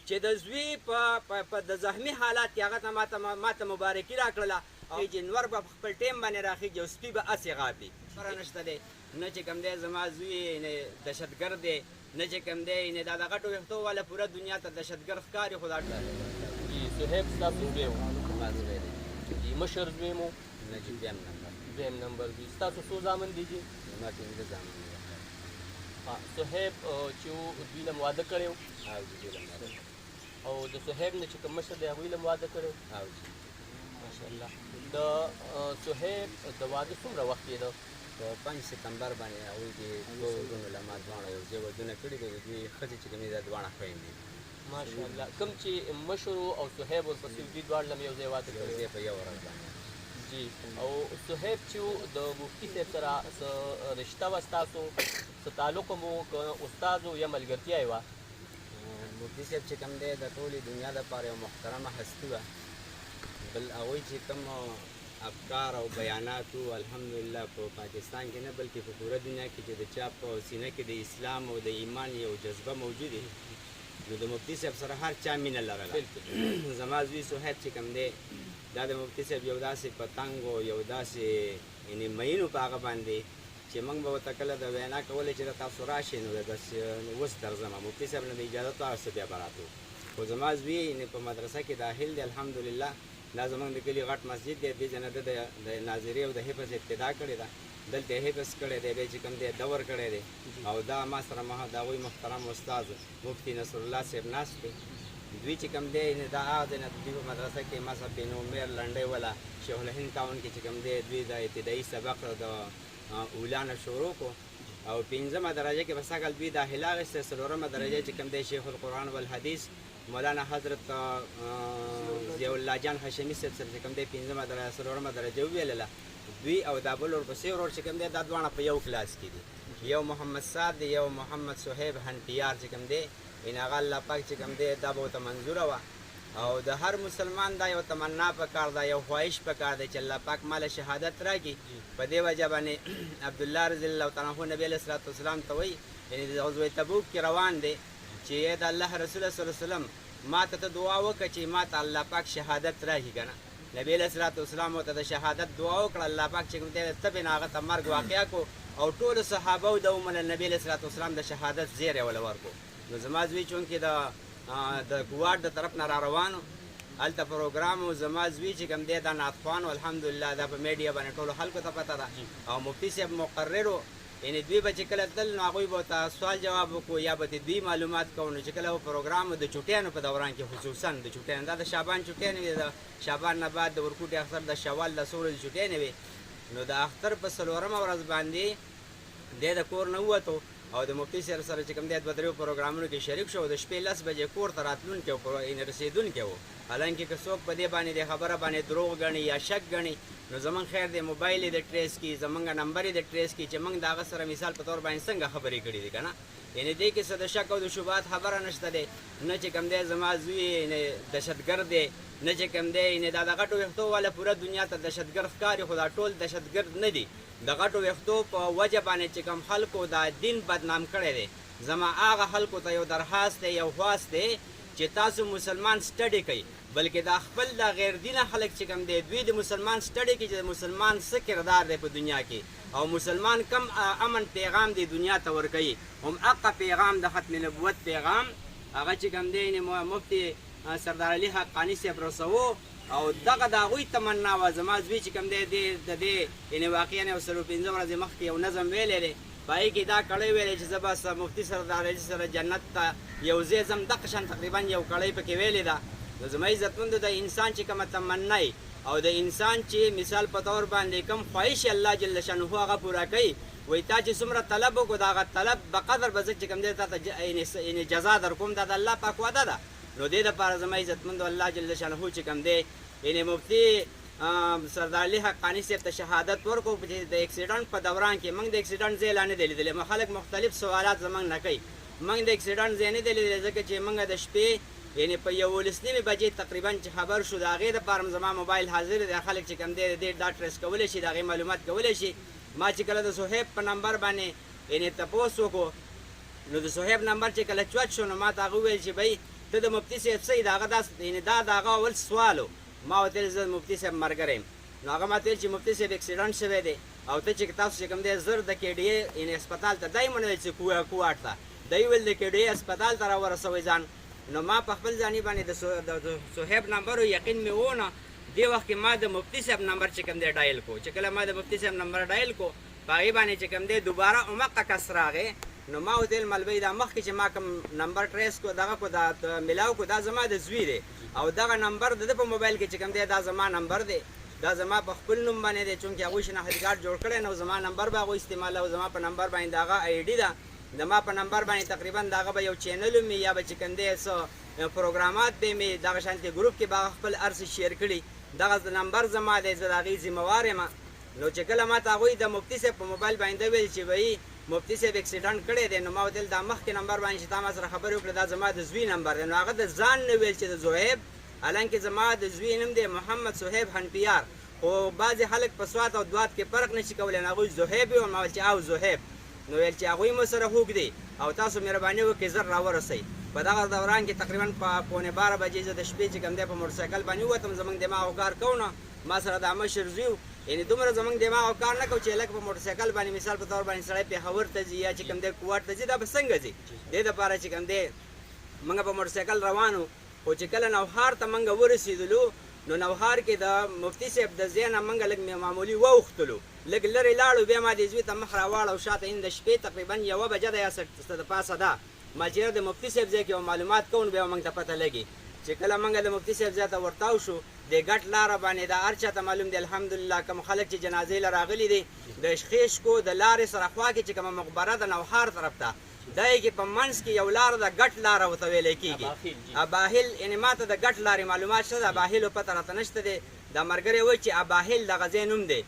چې د زوی په د زخمی حالات کې هغه ته ماته مبارکي راکړله او چې نور به په خپل ټیم باندې راخیږي او سپي به هسې غاپي. خبره نشته دی، نه چې کوم دی زما زوی یعنې دهشتګرد دی، نه چې کوم دی یعنې دا د غټو ویښتو والا پوره دنیا ته دهشتګرد ښکاري، خو دا جی صهیب ستاسو زوی و؟ زما زوی دی. جی مشر زوی مو؟ نه جی، دویم نمبر. دویم نمبر زوی. ستاسو څو زامن دي جی؟ زما پنځه زامن دي. صهیب چې دوی له واده کړی و؟ او جی، دوی له واده. او د صهیب نه چې کوم مشر دی هغوی له واده کړی؟ او جی. ماشاءالله. د صهیب د واده څومره وخت کېده؟ په 5 ستمبر باندې هغوی د دوو وروڼو له ما دواړه یو ځای ودونه کړي دي. د دوی ښځې چې کومې دا دواړه خویندې دي. ماشاءالله. کوم چې مشر او صهیب ورپسې دوی دواړه له یو ځای واده کړی؟ یو ځای په یو ورځ باندې. جی. او صهیب چې د مفتي صاحب سره څه رشته وه، ستاسو څه تعلق مو که استاد یا ملګرتیا یې وه؟ مفتي صاحب چې کوم دی د ټولې دنیا دپاره یو محترمه هستي وه. بل هغوی چې کوم افکار او بیانات وو، الحمدلله په پاکستان کې نه بلکې په پوره دنیا کې چې د چا په سینه کې د اسلام او د ایمان یو جذبه موجود وي، نو د مفتي صاحب سره هر چا مینه لرله. زما زوی صهیب چې کوم دی دا د مفتي صاحب یو داسې پتنګ و، یو داسې یعنې مئین په هغه باندې چې موږ به ورته کله د وینا کوله چې تاسو راشئ نو بس اوس درځم، مفتي صاحب نه د اجازت واخیسته بیا به راتلو. خو زما زوی یعنې په مدرسه کې داخل دی الحمدلله. دا زموږ د کلي غټ مسجد دی، دې ځای نه ده د ناظرې او د حفظ ابتدا کړې ده، دلته یې حفظ کړی دی، بیا چې کوم دی دور کړی دی. او دا ما سره د هغوی محترم استاد مفتي نصرالله صاحب ناست دی. دوی چې کوم دی دا هغه ځای نه د دوی په مدرسه کې مصعب بن عمیر لنډۍ والا شیخ الهند ټاون کې چې کوم دی دوی د ابتدایي سبق د اولا نه شروع کړو او پنځمه درجه کې به سږ کال دوی داخله اخیسته. څلورمه درجه چې کوم دی شیخ القرآن والحدیث مولانا حضرت ضیاء الله جان هاشمي صاحب سره چې کوم دی پنځمه درجه څلورمه درجه وویلله دوی. او دا بل ورپسې ورور چې کوم دی دا دواړه په یو کلاس کې دي، یو محمد سعد دی، یو محمد صهیب هنټیار چې کوم دی. ان هغه الله پاک چې کوم دی دا به ورته منظوره وه. او د هر مسلمان دا یو تمنا پکار ده، یو خواهش پکار دی چې الله پاک مال شهادت راکړي. په دې وجه باندې عبدالله رضی الله تعالی عنه نبی علیه الصلاة والسلام ته وایي، یعنې د غزوه تبوک کې روان دی، چې ای د الله رسول صلی الله علیه وسلم ما ته ته دعا وکړه چې ما ته الله پاک شهادت راکړي. که نه نبی علیه الصلاة والسلام ورته د شهادت دعا وکړه. الله پاک چې کوم دی د تبې نه هغه ته مرګ واقع کړو او ټولو صحابه د ومنل، نبی علیه الصلاة والسلام د شهادت زیری وله ورکړو. نو زما زوی چونکې د کوواټ د طرف نه را روانو، هلته پروګرام و، زما زوی چې کوم دی دا نعتخوان و الحمدلله، دا په میډیا باندې ټولو خلکو ته پته ده. او مفتي صاحب مقرر و، یعنې دوی به چې کله تلل نو هغوی به ورته سوال جواب وکړو یا به دوی معلومات کوو. نو چې کله به پروګرام و د چوټیانو په دوران کې، خصوصا د چوټیانو، دا د شعبان چوټیانې وې، د شعبان نه بعد د ورکوټي اختر د شوال د څو ورځې چوټیانې وې. نو د اختر په څلورمه ورځ باندې دی د کور نه ووتو او د مفتي صاحب سره چې کوم دی دوه دریو پروګرامونو کې شریک شو او د شپې 10 بجې کور ته راتلونکی او یعنې رسېدونکی و. حالانکه که څوک په دې باندې د خبره باندې دروغ ګڼي یا شک ګڼي نو زمونږ خیر دی، موبایل یې د ټریس کړي، زمونږ نمبر یې د ټریس کړي چې موږ د هغه سره مثال په تور باندې څنګه خبرې کړي دي. که نه یعنې دې کې څه د شک او د شبهات خبره نشته دی. نه چې کوم دی زما زوی یعنې دهشتګرد دی، نه چې کوم دی یعنې دا د غټو ویښتو والا پوره دنیا ته دهشتګرد ښکاري، خو دا ټول دهشتګرد نه دي. د غټو ویښتو په وجه باندې چې کوم خلکو دا دین بدنام کړی دی، زما هغه خلکو ته یو درخواست دی، یو خواست دی چې تاسو مسلمان سټډي کوئ، بلکې دا خپل دا غیر دینه خلک چې کوم دی دوی د مسلمان سټډي کوي چې د مسلمان څه کردار دی په دنیا کې او مسلمان کم امن پیغام دی دنیا ته ورکوي، هم هغه پیغام د ختم نبوت پیغام هغه چې کوم دی مفتي سردار علي حقاني صاحب رسوو. او دغه د هغوی تمنا وه. زما زوی چې کوم دی د دې یعنې واقعا یو څلور پنځه ورځې مخکې یو نظم ویلی دی، په هغې کې دا کړۍ ویلی چې زه به مفتي سردار علي سره جنت ته یو ځای ځم، دغه شان تقریبا یو کړۍ پکې ویلې ده. نو زما عزتمندو د انسان چې کومه تمنا او د انسان چې مثال په تور باندې کوم خواهش الله جل شانه هغه پوره کوي، وایي تا چې څومره طلب وکړو د هغه طلب به قدر به زه چې کوم دی تا ته یعنې جزا در کوم، دا د الله پاک وعده ده. نو دې دپاره زما عزتمندو الله جل شانه چې کوم دی یعنې مفتي سردار علي حقاني صاحب ته شهادت ورکړو چې د اکسیډنټ په دوران کې موږ د اکسیډنټ ځای لا نه دی لیدلی. خلک مختلف سوالات زموږ نه کوي، موږ د اکسیډنټ ځای نه دی لیدلی ځکه چې موږ د شپې یعنې په 11:30 بجې تقریبا چې خبر شو د هغې دپاره هم زما موبایل حاضر دی، خلک چې کوم دی د دې دا ټریس کولی شي، د هغې معلومات کولی شي. ما چې کله د صهیب په نمبر باندې یعنې تپوس وکړو نو د صهیب نمبر چې کله چوت شو نو ما ته هغه وویل چې بھائی ته د مفتي صاحب څه یې؟ د هغه دا یعنې دا د هغه اول سوال و. ما ورته ویل زه د مفتي صاحب ملګری یم. نو هغه ماته ویل چې مفتي صاحب اکسیډنټ شوی دی او ته چې تاسو چې کوم دی زر د کې ډي ای یعنې هسپتال ته، دا یې مونږ ویل چې کوهاټ ته، دی ویل د کې ډي ای هسپتال ته راورسوئ ځان. نو ما په خپل ځاني باندې د صهیب نمبر و یقین مې و نه. دې وخت کې ما د مفتي صاحب نمبر چې کوم دی ډایل کو. چې کله ما د مفتي صاحب نمبر ډایل کو، په هغې باندې چې کوم دی دوباره همقه کس راغی. نو ما ورته ویل ملبۍ دا مخکې چې ما کوم نمبر ټریس کو دغه کو دا ملاو کو، دا زما د زوی دی او دغه نمبر د ده په موبایل کې چې کوم دی دا زما نمبر دی، دا زما په خپل نوم باندې دی. چونکې هغوی شناختي کارت جوړ کړی نو زما نمبر به هغوی استعمالوه، زما په نمبر باندې د هغه آی ډي ده، زما په نمبر باندې تقریبا د هغه به یو چینل هم وي یا به چې کوم دی څه پروګرامات به مې دغه شانتې ګروپ کې به هغه خپل هر څه شیر کړي. دغه نمبر زما دی، زه د هغې ذمه وار یم. نو چې کله ما ته هغوی د مفتي صاحب په موبایل باندې ویل چې وایي مفتي صاحب اکسیډنټ کړی دی، نو ما ورته ویل دا مخکې نمبر باندې چې تا ما سره خبرې وکړې دا زما د زوی نمبر دی. نو هغه د ځان نه ویل چې د زهیب، حالانکه زما د زوی نوم دی محمد صهیب حنفیار، خو بعضې خلک په سوات او دوات کې فرق نشي کولی، نو هغوی زهیب ویل. ما ویل چې او زهیب، نو ویل چې هغوی مو سره هوږ دي او تاسو مهرباني وکړئ زر راورسئ. په دغه دوران کې تقریبا په 11:45 بجې زه د شپې چې کوم دی په موټرسایکل باندې ووتم. زمونږ دماغ کار کو نه، ما سره دا مشر زوی و، یعنې دومره زمونږ دماغ کار نه کو چې لکه په موټرسایکل باندې مثال په تور باندې سړی پېښور ته ځي یا چې کوم دی کوهاټ ته ځي، دا به څنګه ځي؟ دې دپاره چې کوم دی موږ په موټرسایکل روان وو. خو چې کله نوښار ته موږ ورسېدلو، نو نوښار کې د مفتي صاحب د ځای نه موږ لږ معمولي واوښتلو، لږ لرې لاړو. بیا ما دې زوی ته مخ راواړو شاته، ان د شپې تقریبا 1 بجه ده یا څه د پاسه ده. ما چې د مفتي صاحب ځای کې یو معلومات کوو، نو بیا موږ ته پته لګي. چې کله موږ د مفتي صاحب ځای ته ورتاو شو، د ګټ لاره باندې دا هر چاته معلوم دی الحمدلله، کوم خلک چې جنازې له راغلي دي، د خېشکو د لارې سره خوا کې چې کومه مقبره ده نوښار طرف ته، دی کې په منځ کې یو لاره ده، ګټ لاره ورته ویلی کېږي، اباهل. یعنې ما ته د ګټ لارې معلومات شته، د اباهلو پته راته نشته دی. دا ملګری وایي چې اباهل دغه ځای نوم دی.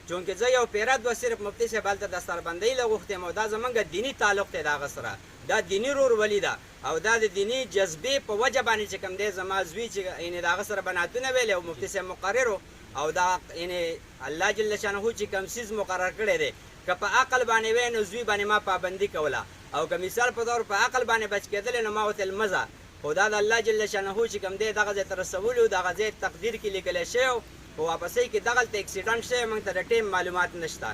چونکې زه یو پیره دوه صرف مفتي صاحب هلته دستاربندۍ له غوښتې یم او دا زمونږ دیني تعلق دی د هغه سره، دا دیني رورولي ده او دا د دیني جذبې په وجه باندې چې کوم دی زما زوی چې یعنې د هغه سره بناتونه ویلې او مفتي صاحب مقرر و. او دا یعنې الله جل شانه چې کوم څیز مقرر کړی دی، که په عقل باندې وی نو زوی باندې ما پابندي کوله، او که مثال په طور په عقل باندې بچ کېدلی نو ما ورته ویل مه ځه. خو دا د الله جل شانه چې کوم دی دغه ځای ته رسولو، دغه ځای تقدیر کې لیکلی شوی و. په واپسۍ کې دغلته اکسیډنټ شوی، موږ ته د ټیم معلومات نشته،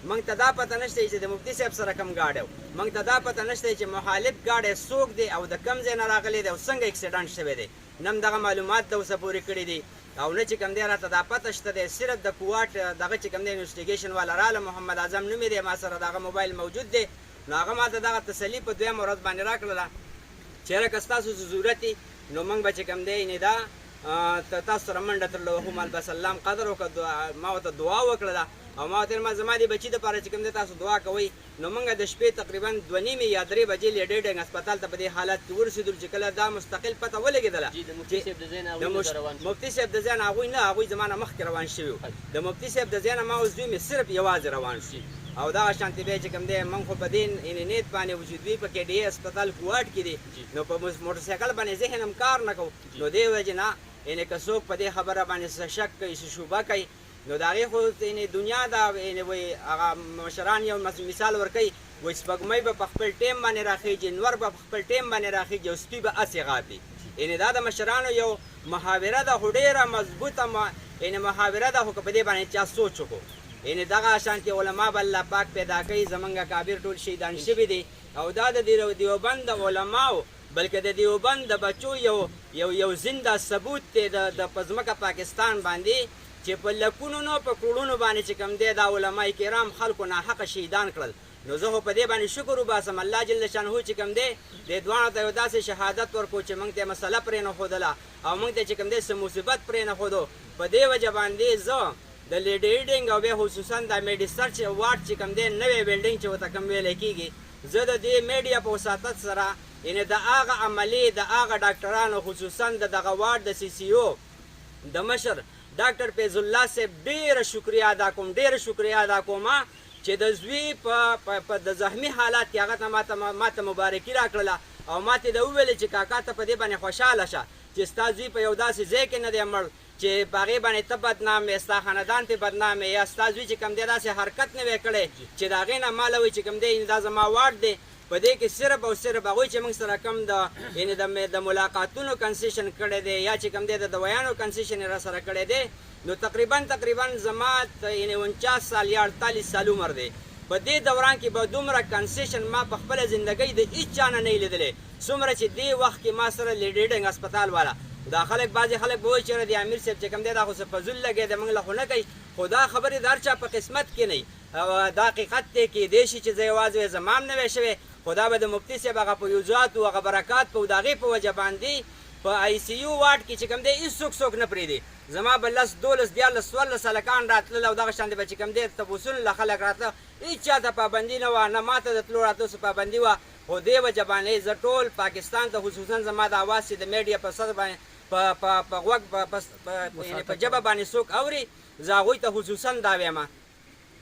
موږ ته دا پته نشته چې د مفتي صاحب سره کوم ګاډی و، موږ ته دا پته نشته چې مخالف ګاډی څوک دی او د کوم ځای نه راغلی دی او څنګه اکسیډنټ شوی دی. نه هم دغه معلومات د اوسه پورې کړي دي او نه چې کوم دی راته دا پته شته دی. صرف د کوهاټ دغه چې کوم دی انویسټیګیشن والا راله، محمد اعظم نومې دی، ما سره د هغه موبایل موجود دی. نو هغه ما ته دغه تسلي په دویمه ورځ باندې راکړله چې یاره که ستاسو څه ضرورت وي نو موږ به چې کوم دی یعنې دا تاسو سره منډه ترله وهو. مال بس الله هم قدر وکړه، ما ورته دعا وکړله او ما ورته ویل ما زما دې بچي دپاره چې کوم دی تاسو دعا کوئ. نو موږ د شپې تقریبا 2:30 یا 3 بجې لیډي ډنګ هسپتال ته په دې حالت کې ورسېدلو چې کله دا مستقل پته ولګېدله د مفتي صاحب د ځای نه هغوی نه روان شو. مفتي صاحب د ځای نه هغوی نه، هغوی زما نه مخکې روان شوي وو. د مفتي صاحب د ځای نه ما او زوی مې صرف یوازې روان شو. او دغه شانتې بیا چې کوم دی موږ خو په دې یعنې نیت باندې وو چې دوی په کې ډي ای هسپتال کوهاټ کې دي، نو په موټرسایکل باندې ذهن هم کار نه کوو. نو دې وجې نه یعنې که څوک په دې خبره باندې څه شک کوي، څه شوبه کوي، نو د هغې خو یعنې دنیا ده، یعنې وایي هغه مشران یو مثال ورکوي، وایي سپوږمۍ به په خپل ټیم باندې راخیږي، نور به په خپل ټیم باندې راخیږي او سپي به هسې غاپي. یعنې دا د مشرانو یو محاوره ده، خو ډېره مضبوطه یعنې محاوره ده، خو که په دې باندې چا سوچ وکړو یعنې دغه شانتې علما به الله پاک پیدا کوي. زمونږ اکابر ټول شهیدان شوي دي او دا د دیوبند د علماو بلکې د دیوبند د بچو یو یو یو زنده ثبوت دی د په ځمکه پاکستان باندې چې په لکونو نه په کروړونو باندې چې کوم دی دا علماء کرام خلکو ناحقه شهیدان کړل. نو زه خو په دې باندې شکر وباسم الله جل شانه چې کوم دی دې دواړو ته یو داسې شهادت ورکړو چې موږ ته مسله پرې نه ښودله او موږ ته چې کوم دی څه مصیبت پرې نه ښودو. په دې وجه باندې زه د لیډي ریډینګ او بیا خصوصا د میډي سرچ وارډ چې کوم دی نوی بلډینګ چې ورته کوم ویلی کېږي، زه د دې میډیا په وساطت سره یعنې د هغه عملې د هغه ډاکټرانو خصوصا د دغه وارډ د سي سي او د مشر ډاکټر فیض الله صاحب ډېره شکریه ادا کوم، ډېره شکریه ادا کوم چې د زوی په د زخمي حالات کې هغه ته ماته مبارکي راکړله او ماته دا وویل چې کاکا ته په دې باندې خوشحاله شه چې ستا زوی په یو داسې ځای کې نه دی مړ چې په هغې باندې ته بدنام یې، ستا خاندان پرې بدنام یې، یا ستا زوی چې کوم دی داسې حرکت نه وی کړی چې د هغې نه ماله وایي چې کوم دی دا زما وارډ دی. په دې کې صرف او صرف هغوی چې موږ سره کوم د یعنې د ملاقاتونو کنسیشن کړی دی یا چې کوم دی د دوایانو کنسیشن یې راسره کړی دی، نو تقریبا تقریبا زما یعنې 49 سال یا 48 سال عمر دی، په دې دوران کې به دومره کنسیشن ما په خپله زندګۍ د هیڅ چا نه نه وي لیدلی څومره چې دې وخت کې ما سره لیډینګ هسپتال والا دا خلک، بعضې خلک به وایي چې د امیر صاحب چې کوم دی دا خو څه فضول لګی دی موږ له خو نه کوي، خو دا خبرې د هر چا په قسمت کې نه وي او دا حقیقت دی. کېدای شي چې زه یوازې وی زما هم نه وی شوی، خو دا به د مفتي صاحب هغه فیوضات او هغه برکات په د هغې په وجه باندې په آی سي یو وارډ کې چې کوم دی هېڅوک څوک نه پرېږدي. زما به 10، 12، 13، 14 هلکان راتلل او دغه شان به چې کوم دی تپوسونو له خلک راتله، هېچا ته پابندي نه وه، نه ماته د تلو راتلو څه پابندي وه. خو دې وجه باندې زه ټول پاکستان ته خصوصا زما د اواز چې د میډیا په سر باندې په غوږ په ژبه باندې څوک اوري، زه هغوی ته خصوصا دا وایم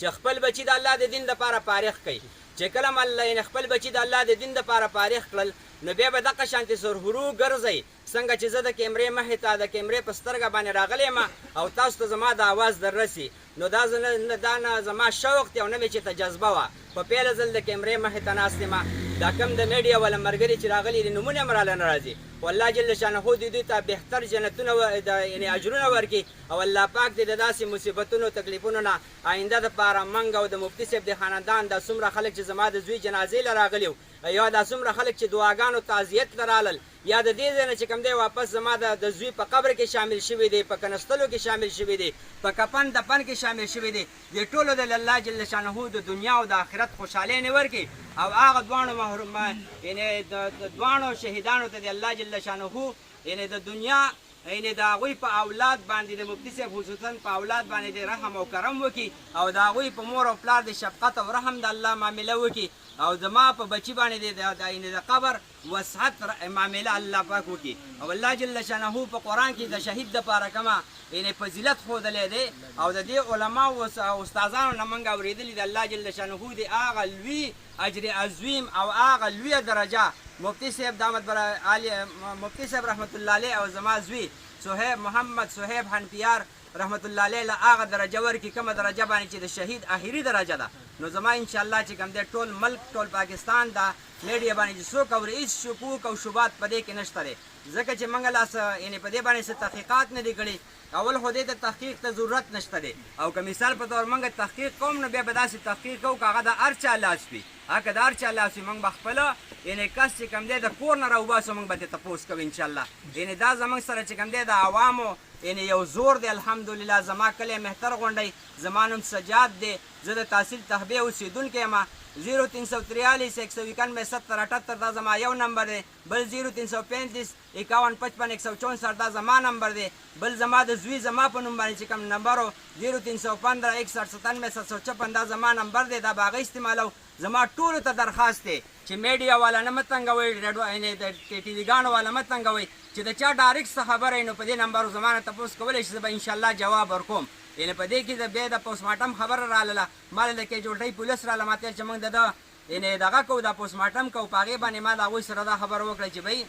چې خپل بچي د الله د دین دپاره فارغ کړئ. چې کله هم الله یعنې خپل بچي د الله د دین دپاره فارغ کړل نو بیا به دقه شانتې سرهرو ګرځئ څنګه چې زه د کیمرې مخې ته د کیمرې په سترګه باندې راغلی یم او تاسو ته زما د اواز در رسي، نو دا زه نه دا نه زما شوق دی او نه مې چې ته جذبه وه. په پیله ځل د کیمرې مخې ته ناست یم، دا کوم د میډیا والا ملګري چې راغلي دي نومونه هم راله نه راځي، خو الله جل شانه دې دوی ته بهتر جنتونه یعنې اجرونه ورکړي او الله پاک دې د داسې مصیبتونو تکلیفونو نه آینده دپاره منګ او د مفتي صاحب د خاندان دا څومره خلک چې زما د زوی جنازې له راغلي وو یا دا څومره خلک چې دعاګانو تعزیت له رالل یا د دې ځای نه چې کوم دی واپس زما د زوی په قبر کې شامل شوي دي، په کنستلو کې شامل شوي دي، په کفن دفن کې شامل شوي دي، دې ټولو د الله جل شانه د دنیا او د آخرت خوشحالۍ نه ورکړي او هغه دواړو محروم یعنې د دواړو شهیدانو ته د الله جل شانه یعنې د دنیا یعنې د هغوی په اولاد باندې د مفتي صاحب خصوصا په اولاد باندې د رحم او کرم وکړي او د هغوی په مور او پلار د شفقت او رحم د الله معامله وکړي او زما په بچي باندې د یعنې د قبر وسعت معامله الله پاک وکړي. او الله جل شانه په قرآن کې د شهید دپاره کومه یعنې فضیلت ښودلی دی او د دې علماو او استادانو نه موږ اورېدلي د الله جل شانه دې هغه لوی اجر عظیم او هغه لویه درجه مفتي صاحب دامت بر علی مفتي صاحب رحمت الله علیه او زما زوی صهیب محمد صهیب حنفیار رحمت الله علیه له هغه درجه ورکړي کومه درجه باندې چې د شهید اخري درجه ده. نو زما انشاءالله چې کوم دی ټول ملک ټول پاکستان دا میډیا باندې چې څوک اوري هېڅ شکوک او شبهات په دې کې نشته دی، ځکه چې موږ لا څه یعنې په دې باندې څه تحقیقات نه دي کړي. اول خو دې ته تحقیق ته ضرورت نشته دی او که مثال په طور موږ تحقیق کوم نو بیا به داسې تحقیق کوو که هغه د هر چا لاس وي، که د هر چا لاس وي موږ به خپل یعنې کس چې کوم دی د کور نه راوباسو، موږ به ترې تپوس کوو انشاءالله. یعنې دا زموږ سره چې کوم دی د عوامو یعنې یو زور دی الحمدلله. زما کلی مهتر غونډی، زما نوم سجاد دی، زه د تحصیل تحبې اوسېدونکی یم. 0343 191 70 78 دا زما یو نمبر دی، بل 0335 51 55 164 دا زما نمبر دی، بل زما د زوی زما په نوم باندې چې کوم نمبر و 0315 61 97 756 دا زما نمبر دی، دا به هغه استعمالو. زما ټولو ته درخواست دی چې میډیا والا نه مه تنګوئ، ریډیو یعنې د ټي وي ګانو والا مه تنګوئ، چې د چا ډایرکټ څه خبره وي نو په دې نمبرو زما نه تپوس کولی شي، زه به انشاءالله جواب ورکوم. یعنې په دې کې د بیا د پوسټ مارټم خبره رالله، ما له د کیجولټۍ پولیس راله، ما ته ویل چې موږ د ده یعنې دغه کوو دا پوسټ مارټم کوو. په هغې باندې ما د هغوی سره دا خبره وکړه چې بھائی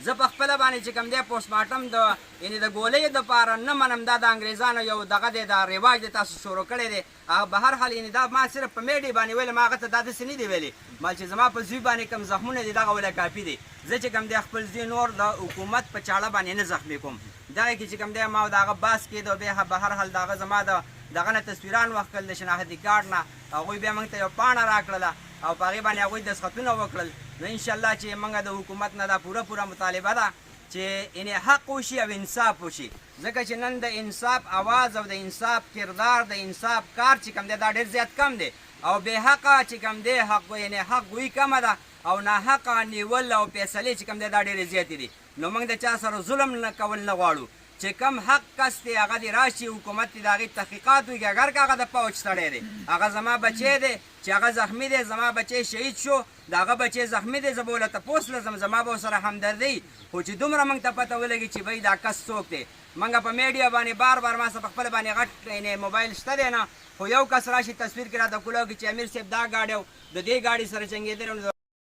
زه په خپله باندې چې کوم دی پوسټ مارټم د یعنې د ګولیو دپاره نه منم، دا د انګریزانو یو دغه دی، دا رواج دی تاسو شروع کړی دی. هغه به هر حال یعنې دا ما صرف په میډې باندې ویل، ما هغه ته دا داسې نه دی ویلي، ما چې زما په زوی باندې کوم زخمونه دي دغه وله کافي دي، زه چې کوم دی خپل زوی نور د حکومت په چاړه باندې نه زخمي کوم. دغه کې چې کوم دی ما او د هغه باس کېده، بیا به هر حال د هغه زما د دغه نه تصویران وښکل د شناختي کارت نه، هغوی بیا موږ ته یو پاڼه راکړله او په هغې باندې هغوی دستخطونه وکړل. نو انشاءالله چې موږ د حکومت نه دا پوره پوره مطالبه ده چې یعنې حق وشي او انصاف وشي، ځکه چې نن د انصاف اواز او د انصاف کردار د انصاف کار چې کوم دی دا ډېر زیات کم دی او بې حقه چې کوم دی حق یعنې حق ګویي کمه ده او ناحقه نیول او فیصلې چې کوم دی دا ډېرې زیاتې دي. نو موږ د چا سره ظلم نه کول نه غواړو، چې کوم حق کس دی هغه دې راشي، حکومت دې د هغې تحقیقات وکړي، اګر که هغه د پوج سړی دی، هغه زما بچی دی چې هغه زخمی دی، زما بچی شهید شو، د هغه بچی زخمی دی، زه به ورله تپوس له ځم، زما به ورسره همدردي، خو چې دومره موږ ته پته ولګي چې بھئی دا کس څوک دی. موږ په میډیا باندې بار بار ما سره په خپله باندې غټ یعنې موبایل شته دی نه، خو یو کس راشي تصویر کې راته کولاو کړي چې امیر صاحب دا ګاډی او د دې ګاډي سره جنګېدلی.